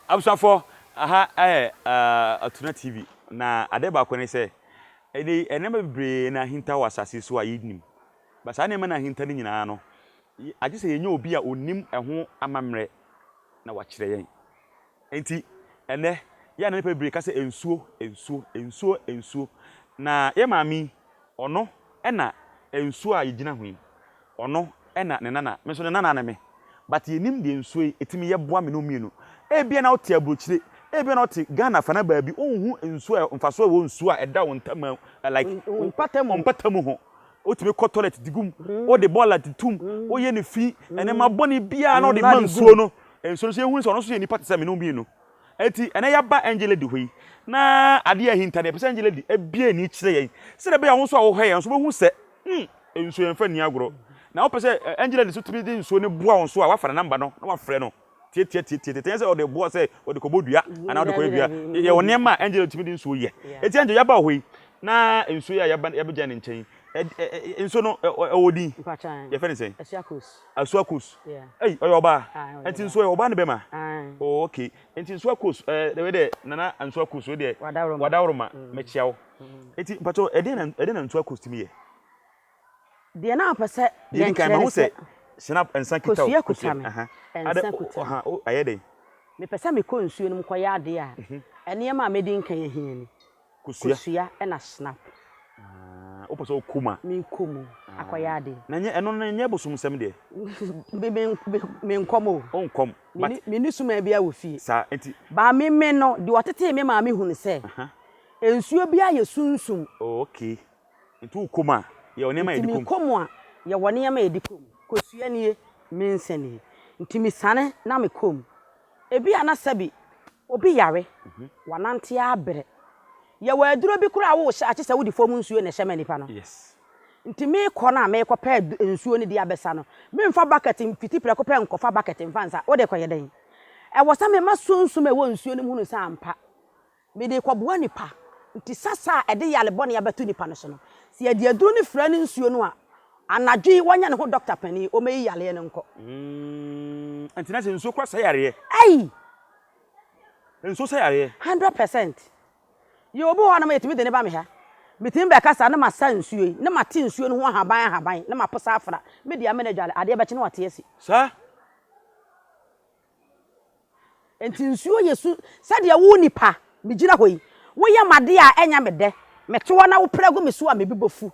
Abusuafoɔ, aha yɛ Atuna TV, na adeɛ baako ne sɛ, ɛnɛ yi nneɛma bebree na ahinta wɔ asase so a yɛnnim. But saa nneɛma no ahinta no nyinaa no, agye sɛ yɛnya obi a ɔnim ɛho amammerɛ na wakyerɛ yɛn. Enti ɛnnɛ, yɛ a na nnipa bebree ka sɛ nsuo, nsuo, nsuo, nsuo. Na yɛn maame yi, ɔno na nsuo a yɛgyina ho yi, ɔno na ne nana, me nso ne nana ne me. But yɛnnim deɛ nsuo yi ɛtumi yɛ boa me ne wo mmienu. Ebia na wote aburokyire, ebia na wote Ghana fa na baabi, wonhu nsuo a mfasoɔ a ɛwɔ nsuo a ɛda wo ntam like wo mpatamu ho. Wotumi kɔ toilet de gu mu, wode bɔɔla de to mu, woyɛ no fi, nneɛma bɔne biara na wode ma nsuo no. Nsuo no nso yɛhunu sɛ ɔno nso yɛ nipa te sɛ me ne wo mmienu. Enti ɛnɛ yɛaba Angel Lady hɔ yi, na adeɛ a ahinta no yɛpɛ sɛ Angel Lady abue ani kyerɛ yɛn sɛdeɛ ɛbɛyɛ a wo nso a wohwɛ yɛn nso wobɛhu sɛ hmm, nsuo yɛmfa nni agorɔ. Na wopɛ sɛ Angel Lady nso tumi de nsuo no boa wo nso a, woafa ne namba no na wafrɛ no. Tiatiatiatiatia ɛnyɛ sɛ ɔde boa sɛ ɔde kɔbɔ dua anaa ɔde kɔyɛ dua. Yɛwɔ nneɛma a Angel tumi de nsuo yɛ. Enti Angel yɛaba wɔ hɔ yi, na nsuo yi a yɛaba yɛabɛgya ne nkyɛn yi, nsuo no ɛwɔ din? Yɛfrɛ no sɛn? Asuakos. Ei, ɔyɛ ɔbaa. Enti nsuo yɛ ɔbaa ne bɛma? Oh, okay. Enti Nsuakos, ɛɛ wei deɛ Nana Nsuakos wei deɛ Wadaworoma, mekyia wo. Enti mpakyɛw ɛdeɛn na ɛdeɛn na Nsuakos tumi yɛ? Deɛ na ɔpɛ sɛ Deɛ edi kan yɛnkyerɛ mahu ne sɛ sɛ Shinap nsa kita wo kosua kuta kosua. me, Aha. Adɛ nsa kuta me. ɔha ayɛ dɛn? Mepɛ sɛ mekɔ nsuo no mu kɔyɛ adeɛ a, nneɛma a mɛdi nkan ahia ni, Kosua. kosua ɛna Shinap. Ah, wopɛ sɛ wokɔ mu a? Mekɔ mu akɔyɛ adeɛ. Na nyɛ ɛno no nyɛ bosomsɛm deɛ. Me me me menkɔm o. Wonkɔm but. Menni menni sumaa biara wɔ fie. Saa nti. But me me no, deɛ ɔtetee me maame hunu sɛ, nsuo biara yɛ sunsum. Oh okay. Nti wokɔ mu a, yɛwɔ nneɛma a Nti yɛde kɔ mu. mekɔ mu a, yɛwɔ nneɛma a yɛde kɔ mu. Kosua nie, me nsa nie. Nti mesane na mekɔ mu. Ebia na sɛbi obi yare, wanante abrɛ. Yɛwɔ aduro bi koraa a worehyɛ a, kyesɛ wode fam nsuo na ɛhyɛ ma nipa no. Yes. Nti mekɔ no a merekɔpɛ nsuo no de abɛsa no, memfa bucket mfiti prɛko pɛ nkɔfa bucket mfa nsa. Wode rekɔyɛ dɛn? Ɛwɔ sɛ mema sunsum a ɛwɔ nsuo no mu hunu sɛ ampa, Mede rekɔboa nnipa. Nti sasa a ɛde yare bɔne abɛto nnipa no so no, sɛ yɛde aduro no fra ne nsuo no a, anadwo yi wanya ne ho dɔkta panin, ɔmmɛyi yareɛ no nkɔ. Mm, nti na sɛ nsuo kora sɛ yareɛ. Ei! Nsuo sɛ yareɛ. 100%. Yɛ obi wɔ hɔ nom yɛtumi de ne ba me ha. Metumi bɛkasa na masa nsuo yi, na mate nsuo no ho ahaban ahaban, na maposa afra. Me deɛ amena adwale, adeɛ bɛkye na wate asi. Saa? Enti nsuo yɛ su sɛdeɛ wo nipa, megyina hɔ yi, woyɛ m'adeɛ a ɛnyɛ me dɛ, mete hɔ na wopra gu me so a me bo bɛfu.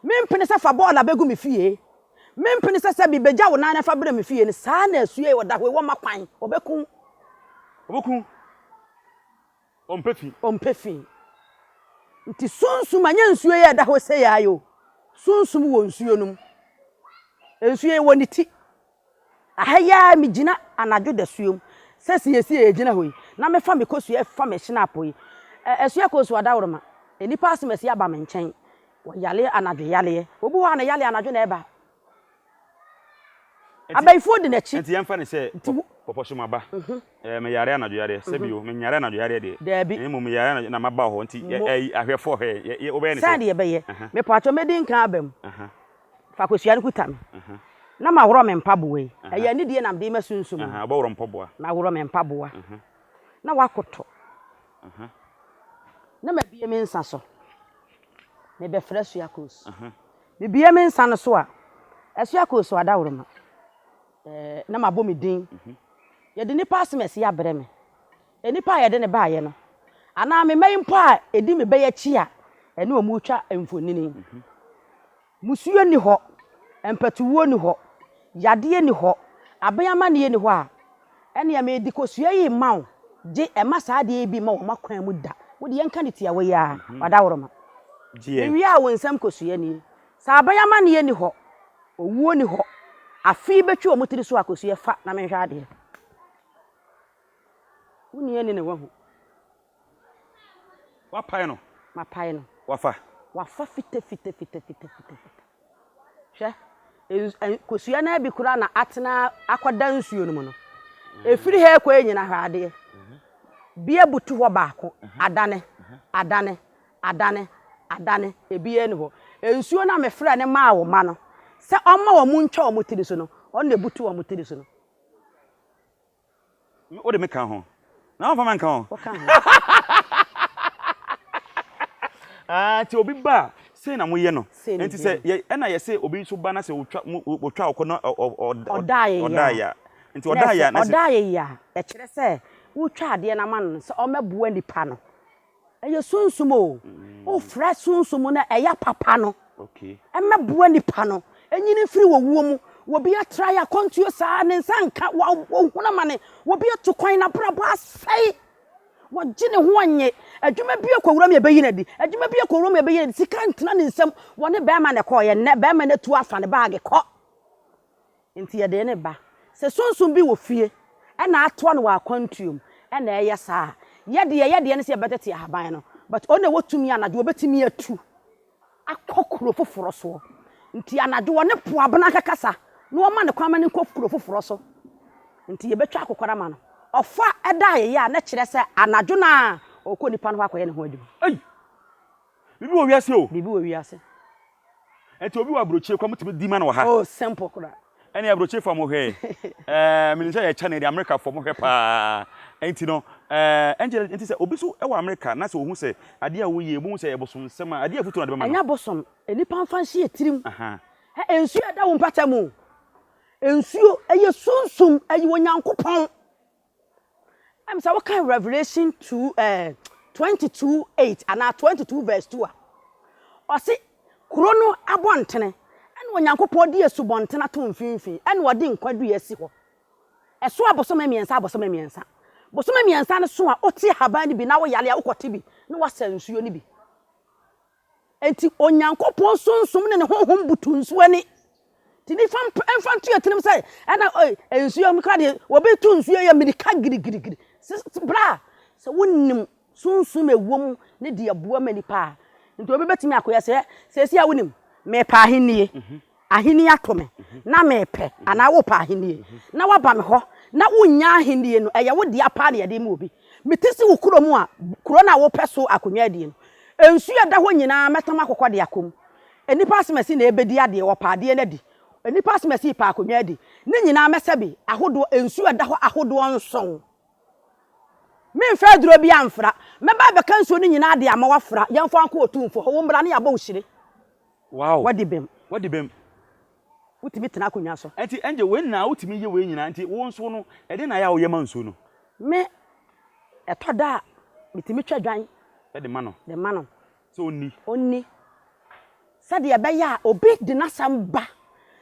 Mempene sɛ fa bɔɔla bɛgu me fie, mempene sɛ sɛ mebɛgya wo nan na fa brɛ me fie no, saa na asuo yi ɔda hɔ yi, wɔmma kwan, wɔbɛku wo. Wɔbɛku wo. Ɔmpɛ fi. Ɔmpɛ fi. Nti sunsum, ɛnyɛ nsuo yi a ɛda hɔ sei ara yi o, sunsum wɔ nsuo no mu. Nsuo yi wɔ ne ti. Aha yi ara megyina anadwo dasuom sɛ siesie a yɛgyina hɔ yi, na mefa me kosua fa me hynapo yi. Asua kosua adaworoma, nnipa asɛm asi aba me nkyɛn, wɔyare anadwo yareɛ. Obi wɔ hɔ a ne yareɛ anadwo na ɛba. Abayifoɔ di n'akyi. Nti yɛmfa no sɛ pɔpɔso maba, meyare anadwo yareɛ, sɛbi o, menyare anadwo yareɛ deɛ, Daabi. na mmom meyare anadwo na maba wɔ hɔ, nti ahwɛfoɔ hwɛ, wobɛyɛ ne sɛ? Sɛdeɛ ɛbɛyɛ, mepatwɔ mɛdi nkan aba mu. Fa kosua no kuta me, na maworɔ me mpaboa yi. Ɛyɛ anidie na mede rema sunsum no. Wobɛworɔ mpaboa. Maworɔ me mpaboa, na woakoto, na mabue me nsa so. Mebɛfrɛ Asuakos. Mebue me nsa no so a, Asuakos adaworoma, na mabɔ me din. Yɛde nnipa asɛm asi abrɛ me. Nnipa a yɛde no baeɛ no, anaa me mma yi mpo a ɛdi me ba yi akyi a ɛne wɔn retwa mfonini. Musuo nni hɔ, mpatuwuo nni hɔ, yadeɛ nni hɔ, aben amanneɛ nni hɔ a, ɛnneɛ mede kosua yi rema wo, gye mma saa adeɛ yi bi mma wɔn akwan mu da. Wo deɛ yɛnka no tiawa yi ara, w'adaworoma. Mewie a wo nsam kosua nie. Sɛ aben amanneɛ nni hɔ, owuo nni hɔ, afe yi bɛtwi wɔn tiri so a, kosua fa na menhwɛ adeɛ. Wo nua ni na wahu. Wapae no. Mapae no. Wafa. Wafa fita fita fita fita fita fita. Hwɛ, ɛ kosua no bi koraa na atena akɔda nsuo no mu no. Ɛfiri ha rekɔ yi nyina hwɛ adeɛ. Bi abutu hɔ baako, adane, adane, adane, adane, ebiara ni hɔ. Nsuo no a mefrɛ no maa wo mma no, sɛ ɔmma wɔn ntwa wɔn tiri so no, ɔno na ɛbutu wɔn tiri so no. Wode me ka ho. Na wɔmfa ma nka ho. Woka ho. Ah, nti obi ba a, sei na moyɛ no. Sei na Nti sɛ yɛyɛ. yɛ ɛna yɛse obi nso ba na sɛ otwa mo otwa ɔkɔ na ɔ ɔ ɔ Ɔda ayɛ ɔda a. ayɛ a. Nti Na ɔda ayɛ ɛsɛ a na sɛ. ɔda ayɛ a, ɛkyerɛ sɛ wotwa adeɛ no ama no sɛ ɔmmɛboa nipa no. Ɛyɛ sunsum o. Wofrɛ sunsum no a ɛyɛ papa no. Okay. Ɛmmɛboa nipa no. Ɛnyini mfiri wɔ wuo mu. Wɔbi atra yɛ akwantuo saa, ne nsa nka, wɔhunu amane. Wɔbi atu kwan, n'abrabɔ asɛe. Wɔgye ne ho ɔnye. Adwuma bi akɔ wuram yɛbɛyi no adi. Adwuma bi akɔ wuram yɛbɛyi no adi. Sika ntena ne nsam. Wɔne bɛrima na ɛkɔɔyɛ. Nnɛ bɛrima no atu afa ne baage kɔ. Nti yɛde no ba. Sɛ sunsum bi wɔ fie na atoa no wɔ akwantuo mu na ɛyɛ saa a, yɛ deɛ yɛ deɛ ne sɛ yɛbɛtete ahaban no. But ɔno na ɛwɔ tumi anadwo ɔbɛtumi atu akɔ kuro foforɔ soɔ. Nti anadwo ɔne po abena nkɛkasa na ɔma no kwan ma no nkɔ kuro foforɔ so. Nti yɛbɛtwa akokɔ no ama no. Ɔfa da ayeyɛ a na kyerɛ sɛ anadwo no a ɔrekɔ nipa no hɔ akɔyɛ ne ho adwuma. Ei! Biribi wɔ wiase o. Biribi wɔ wiase. Nti obi wɔ aburokyire koraa motumi di ma no wɔ ha. Oh simple koraa. Ɛne aburokyire fo a mo hwɛ ɛɛ menim sɛ yɛ channel de America fo mo hwɛ paa nti no ɛɛ ɛnkyɛ nti sɛ obi so ɛwɔ America na sɛ ohun sɛ adeɛ a woyɛ ebi hu sɛ ɛyɛ bosomsɛm a adeɛ afutuo na de bɛma no. Ɛnyɛ bosom nnipa nfa nhyɛ yɛ tirim. Hɛ nsuo a ɛda wo mpata mu nsuo ɛyɛ sunsum ɛyɛ Onyankopɔn. Ɛm sɛ wokan Revelation 2 eh, 22 8 anaa 22 verse 2 a, ɔse kuro no abɔntene ɛna Onyankopɔn de asubɔntene ato mfimfini ɛna ɔde nkwa dua asi hɔ. Ɛso abosome mmiɛnsa abosome mmiɛnsa. Bosome mmiɛnsa no so a wote ahaban no bi na woyare a wokɔte bi na woasa nsuo no bi. Enti Onyankopɔn sunsum ne ne honhom butu nsuo ani. Nti nifa mfa nto yɛ tirim sɛ ɛna nsuo mu kora deɛ obi to nsuo yɛ mirika girigirigiri. Bra sɛ wonim sunsum ɛwɔ mu ne deɛ ɛboa ma nipa a, nti obi bɛtumi akɔyɛ sɛ sɛsi a wonim mepɛ ahennie. Mhm. Ahenni ato me na mepɛ anaa wopɛ ahenni na woaba me hɔ na wonnya ahenni no, ɛyɛ wo dea paa na yɛde ma obi. Mete si wo kuro mu a, kuro no a wopɛ so akonnwa adie no, nsuo a ɛda hɔ nyinaa mɛtam akokɔ de akɔ mu. Nnipa asomasi na ɛbɛdi adeɛ, wɔpɛ adeɛ no adi. Nnipa asomasi repɛ akonnwa adi. Ne nyinaa mɛsa bi ahodoɔ, nsuo a ɛda hɔ ahodoɔ nson. Memfa aduro biara mfra. Mɛba abɛka nsuo no nyinaa de ama woafra. Yɛmfa nkɔ Otumfoɔ hɔ. Wo mmra na yɛabɔ wo hyire. Wow. Wadi bem. Wadi bem. Wotumi tena akonnwa so. Nti ɛnde wei nyinaa wotumi yɛ wei nyinaa nti wo nso no ɛdeɛn na ayɛ a woyɛ ma nsuo no? Me, ɛtɔ da a metumi twa dwan. De ma no. De ma no. Sɛ ɔnni. Ɔnni. Sɛdeɛ ɛbɛyɛ a obi de n'asɛm ba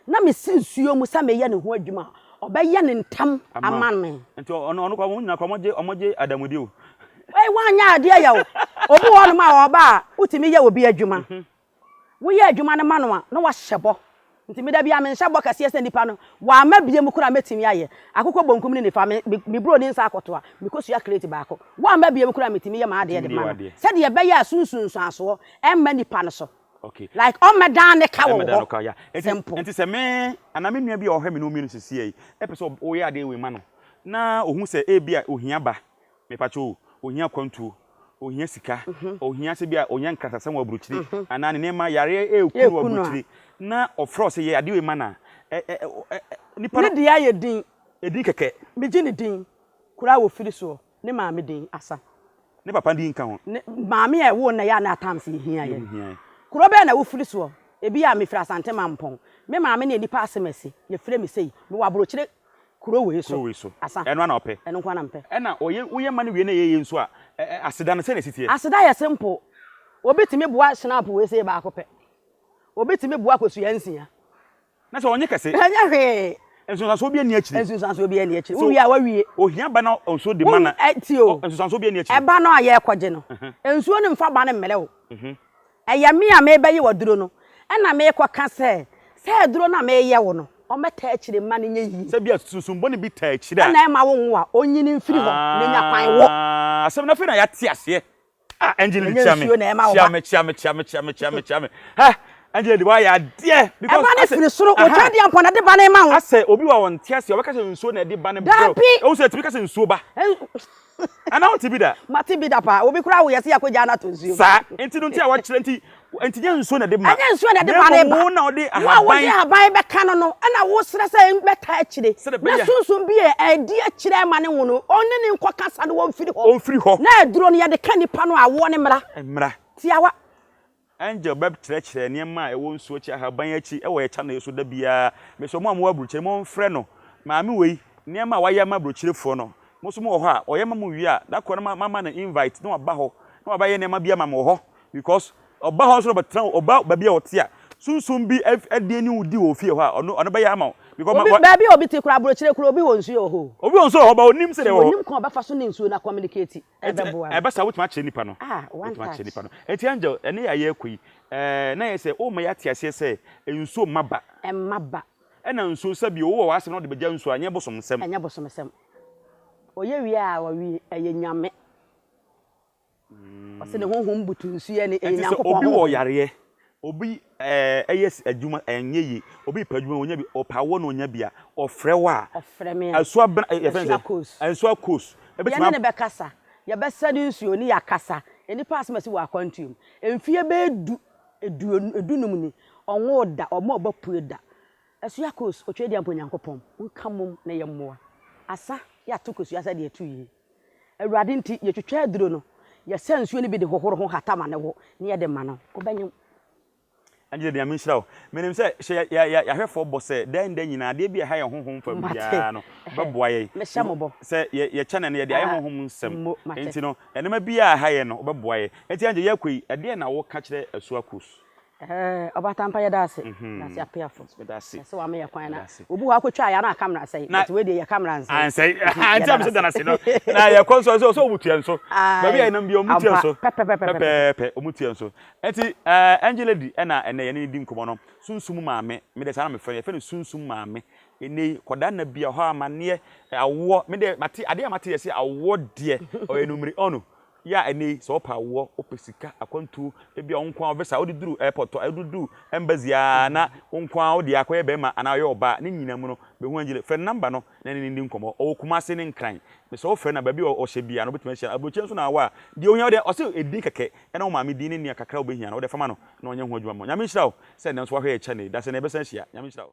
na mesi nsuo mu sɛ meyɛ ne ho adwuma a, ɔbɛyɛ no ntɛm ama me. Nti ɔno ɔno koraa wɔn nyinaa koraa wɔgye wɔgye adamudeɛ o. Ei woanyɛ adeɛ yɛ o. Obi wɔ hɔnom a ɔba a wotumi yɛ obi adwuma. Woyɛ adwuma no ma no a na wahyɛ bɔ. Nti me da biara menhyɛ bɔ kɛseɛ sɛ nipa no wamma biam koraa mɛtumi ayɛ. Akokɔ bonkum ne nifa me me buroni nsa akɔto a mekɔsua crate baako. Wamma biam koraa metumi yɛ m'adeɛ de ma no sɛdeɛ ɛbɛyɛ a so nsunsuansoɔ ɛmma nipa no so. Okay. Like ɔmmɛdan ne ka wɔ wo Ɛmmɛdan no hɔ. ka, yeah. Nti, Simple. nti sɛ me anaa me nua bi a ɔhwɛ me ne wo mmienu seesei yi pɛ sɛ woyɛ adeɛ wei ma no na ɔhu sɛ ebia ohia ba, mepakyɛ o, ohia akwantuo, ohia sika, ohia sɛ bi a ohia nkratasɛm wɔ aburokyire anaa ne nneɛma yareɛ ɛreku no wɔ Ɛreku no a. aburokyire na ɔfrɛ wo sɛ yɛ adeɛ wei ma no a, ɛ ɛ ɛ ɛ nipa Ne no deɛ ayɛ din. Edin kɛkɛ. Megye ne din koraa wɔ firi soɔ. Ne maame din Asa. Ne papa din nka ho. Ne maame a ɛwoo no na ɛyɛ a na at times yɛhia yɛn. Yɛhia yɛn. Kuro bɛn na wofiri soɔ? Ebi a mefiri Asante Mampɔn. Me maame ne nnipa asɛm asi. Yɛfrɛ me sei. Mewɔ aburokyire kuro wei so. Kuro wei so. Asa. Ɛno ara na wopɛ? Ɛno nko ara na mepɛ. Ɛna ɔyɛ woyɛ ma no wie na ɛyɛ yie nso a, ɛ ɛ aseda no sɛn na ɛsi teɛ? Aseda yɛ simple. Obi tumi boa Schnapp wei sei baako pɛ. Obi tumi boa kosua nsia. Na sɛ ɔnyɛ kɛse. Ɛnyɛ hwee. Nsunsuansoɔ biara nni akyire. Nsunsuansoɔ biara nni akyire. Wowie a woawie. Ohia ba na nsuo de ma na. Tie o. Nsunsuansoɔ biara nni akyire. Ɛba no a yɛrekɔgye no, nsuo no mfa ba no mmrɛ wo. Ɛyɛ me a merebɛyɛ w'aduro no na merekɔka sɛ, sɛ aduro no a mereyɛ wo no, ɔmmɛtaa akyire mma no nyɛ yie. Sɛ bi a sunsum bɔne bi taa akyire a. Ɛna ɛmma wonwo a, ɔnyini mfiri hɔ na nya kwan wo. Asɛm no afei na yɛate aseɛ. Ah, Angel Ɛnyɛ kyia me. nsuo na ɛma wo Kyia ba. me, kyia me, kyia me, kyia me, kyia me, kyia me. Ha, Angel de wayɛ adeɛ. Because Ɛba no asɛ firi soro, aha. otwa deɛ mpo na ɛde ba no ma wo. Asɛ obi wɔ a ɔnte aseɛ, ɔbɛka sɛ nsuo na ɛde ba no brɛ wo. Dabi. Ɛwo sɛ ɛtumi ka sɛ nsuo ba. Anaa wonte bi da? Mate bi da paa. Obi koraa wo yɛse yɛakɔgyaa no ato nsuo mu. Saa, nti no nti a wakyerɛ nti. Nti nyɛ nsuo na ɛde ma. Ɛnyɛ nsuo na ɛde ma ne ba. Wo na wode Wo a wode ahaban. ahaban bɛka no no, ɛna wosrɛ sɛ ɛmbɛtaa akyire. Sɛdeɛ Na ɛbɛyɛ. sunsum bi a ɛdi akyire ɛma ne wo no, ɔne ne nkɔkasa na wɔmfiri hɔ. Ɔmfiri hɔ. Na aduro no yɛde ka nipa no a, awoɔ no mmra. Mmra. Tiawa. Angel bɛkyerɛkyerɛ nneɛma a ɛwɔ nsuo akyi, ahaban akyi wɔ yɛn channel yi so da biara. Mesrɛ mo a mowɔ aburokyire, momfrɛ no. Maame wei, nneɛma a wayɛ ama aburokyirefoɔ no, mo nso mowɔ hɔ a, ɔyɛ ma mo wie a, da koro no mama no invite na waba hɔ na wabɛyɛ nneɛma bi ama mo wɔ hɔ because ɔba hɔ nso na ɔbɛtena ɔba baabi a ɔte a, sunsum bi ɛde ne wo di wɔ ofie hɔ a, ɔno ɔno bɛyɛ ama wo. Because Obi, baabi a obi te koraa, aburokyire koraa, obi wɔ nsuo wɔ hɔ o. Obi wɔ nsuo wɔ hɔ, but onim sɛdeɛ ɛwɔ hɔ. Onim kwan a ɔbɛfa so ne nsuo no acommunicate. Ɛbɛboa no. Ɛba saa wotumi akyerɛ nipa no. Ah, one touch. Wotumi akyerɛ nipa no. Eti Angel, ɛne yɛ a yɛrekɔ yi, ɛɛ na yɛ sɛ woma yɛate aseɛ sɛ nsuo mma ba. Ɛmma ba. Ɛna nsuo sɛ bio wowɔ w'asɛm na wode bɛgya nsuo a, ɛnyɛ bosomsɛm. Ɛnyɛ bosomsɛm. Ɔyɛ wie a wawie, ɛyɛ Nyame. Ɔse ne honhom butu nsuo ani, ɛyɛ Nyankopɔn honhom. Ɛnti sɛ obi wɔ yareɛ, obi ɛyɛ adwuma ɛnyɛ yie, obi repɛ adwuma ɔnya bi, ɔpɛ awoɔ na ɔnya bi a, ɔfrɛ wo a, Ɔfrɛ me a, Asuo abena, yɛfrɛ no Asua sɛ? Coast. Asuo Coast. Ɛbɛtumi Yɛne no bɛkasa, yɛbɛsa ne nsuo ne yɛakasa. Nnipa asɛm asi wɔ akwantuo mu. Mfeɛ bɛyɛ du, aduonu, dunum ni, ɔnwoo da, ɔmma ɔba pue da. Asua Coast, Otwedeampo Nyankopɔn, monka mmom na yɛmmoa. Asa, yɛato kosua sɛdeɛ ɛto yie. Awurade nti, yɛtwitwa aduro no, yɛsa nsuo no bi de hohoro ho hata ma no wo, na yɛde ma no. Wobɛnyem. Angela Nyame nhyira wo. Menim sɛ hyɛ yɛ yɛ yɛahwɛfoɔ bɔ sɛ dɛn dɛn nyinaa adeɛ bi a ɛha yɛn honhom fam biara no bɛboa yɛn. Mehyɛ mo bɔ. Sɛ yɛ yɛ channel no yɛde ayɛ honhom nsɛm. Nti no nneɛma biara a ɛha yɛn no wobɛboa yɛn. Nti Angela yɛrekɔ yi ɛdeɛn na woka kyerɛ Asuakos? Ɛɛ Ɔbatampa yɛda ase. Yɛda ase Apeafo. Meda ase. Sɛ wama yɛ kwan na obi hɔ akɔtwa yɛ na camera asɛe. But wei deɛ yɛ camera nsɛe. Ansɛe. Nti a mesɛ da no ase no. Na yɛkɔ nso sɛ ɔmu tua nso. Baabi a yɛnam bi ɔmu tua nso. Pɛpɛɛpɛ ɔmu tua nso. Nti ɛɛ Angel Lady ɛna ɛnɛ yɛne no di nkɔmɔ no. Sunsum maame. Me deɛ saa na mefrɛ no. Yɛfrɛ no Sunsum maame. Ɛnɛ yi kɔda nna bi a ɔhɔ amaneɛ awoɔ. Me deɛ mate adeɛ a mate yɛ sɛ awoɔ deɛ ɔyɛ numere ɔno. Yɛ a ɛnnɛ yi sɛ wopɛ awoɔ, wopɛ sika, akwantuo, ebia wo nko ara wo visa wode duru airport a, wode duru embassy ara na wo nko ara wode akɔyɛ barima anaa ɔyɛ ɔbaa, ne nyinaa mu no bɛhu Angele. Frɛ ne number no na ne no ndi nkɔmmɔ. Ɔwɔ Kumasi ne Nkran. Sɛ wofrɛ no a baabi a ɔhyɛ biara no wobɛtumi ahyia no. Aburokyire nso na awɔ a, deɛ ohia wo deɛ ɔse edin kɛkɛ ɛne wo maame din ne nea kakra a wobɛhia no wode fa ma no na ɔnyɛ ho adwuma ma wo. Nyame nhyira wo sɛ nnɛ nso woahwɛ yɛn channel yi. Dasɛ na yɛbɛsan ahyia. Nyame nhyira wo.